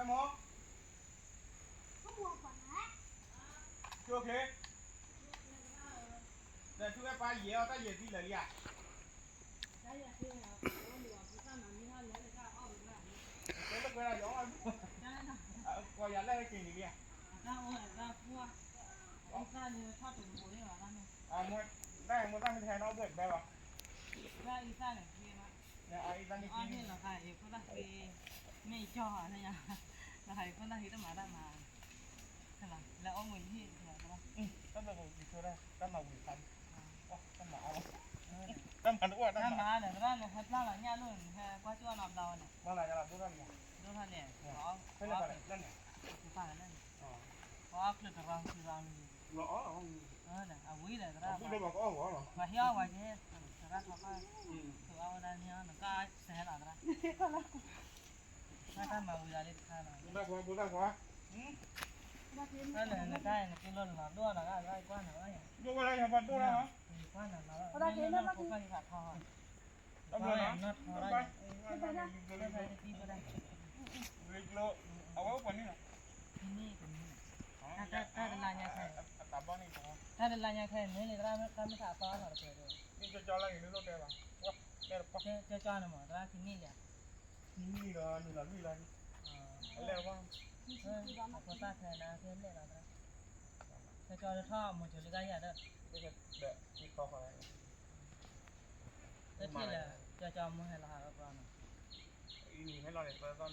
မ့ၢ် ကၠိချ့ ဒီးသူဝဲပၢ်ယဲၢ်အီၤတၢ်ယဲၢ်သံလၢာ်လံဧါ တဲလၢကွဲးဒၣ်ယအီၣ် ကွၢ်ယၤလၢဟဲက့ၤန့ၣ်လံဧါ အမ့ၢ်တၢ်မ့ၢ်တဟဲနီၣ်ဘှဲၣ်ဘဲလီၤ အအံၤသၣ်န့ၣ်က့ မ့ၢ်ကၠီၣ်ဧါ လၢယဖိသၣ်ဃ့တမၤတၢ်မၤ လၢအီၣ်မူၤဟံၣ် တၢ်မၤဝံၤခါ တၢ်မၤတအိၣ် တၢ်မၤဒီး သရၣ်န့ၣ် ဟဲပျၢ်လီၤညၣ်လိၣ်န့ၣ် ဟဲကွၢ်ကၠိၣ်နီတဘျီဝဲန့ၣ် ဒိၣ်ထီၣ်န့ၣ် ပှၤအီၣ်ချၢတရၢ ပှၤအီၣ်ချၢတရၢ အဝံၤဒီးသရၣ် ပှၤဟ့ၣ်အီၣ်ဝဲက့ၤ သရၣ်ထီၣ်ခီၣ် ထုးအီၣ်ဝဲဒၣ်န့ၣ် နကစဲးလီၤသရၣ် တၢ်မၤဝံၤဒီးလံတခါလီၤ တၢ်န့ၣ် နတၢ်အံၤ နက့ၤလီၤနၤ ဒိၣ်နၤ ကွၢ်နၤဘၣ်ယၤ ဒိၣ်ဝဲလၢယၤ ပှၤဒိၣ်လၢ ကွၢ်နၤဘၣ် ဖိၣ်ဃၢ်ယသးထီၣ် တၢ်ဘျီနီၤ တၢ်ဘျီ တသံၣ်ဘၣ်ဒၣ် အဝဲအိၣ်ပှဲၤနံၣ်လီၤ တနံၣ် တနံၣ် တၢ်တလါညါခဲ တၢ်တလါညါခဲ မ့ၢ်လၢတၢ်မ့ၢ်သးအသီအလီၤတပှဲၤဒီး ကၠီကၠီလၢန့ၣ်လၢလီၤတဲဘၣ် ကၠီကၠီန့ၣ်မ့ၢ် တရၣ်ခံနံၣ်လံ ခံနံၣ်ဒီးနုာ်လီၤလွံၢ်လါ အလဲၣ်ဘၣ် အဖိသၣ်ခဲနၤခဲလဲၣ်လီၤ ကၠီကၠီလၢထီၣ်မိၤစိၤလံကါယၤဒီး တထံၣ်လၢ ကၠီကၠီမ့ၢ်ဟဲလီၤဟးလီၤကီးနီၤ အံၤန့ၣ်ဟဲလီၤန့ၣ် ပသီန့ၣ် အိၣ်တဖုဘၣ်တသီဖုဘၣ်အံၤ အတၢ်ကိၢ်လီၤပံၤလီၤဖဲန့ၣ် ဘၣ်က့ၤ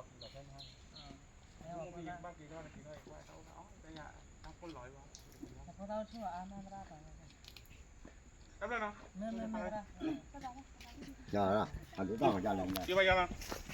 ထီၣ်န့ၣ်က့ၤထီၣ်အံၤ ကွၢ်တၢ်အိၣ်တၢ်အီၣ်တၢ်ယၤ တၢ်ကိၢ်လီၤအံၤဘၣ် အဖိသၣ်အိၣ်ထူၣ်အါမးသရၣ်ပှၤ တဘျီနီၤ မ့ၢ်မ့ၢ်မ့ၢ်သရၣ် ယၤလီၤ အဒိတၢ်ကယၤလီၤ ကဘၣ်ယၤလီၤ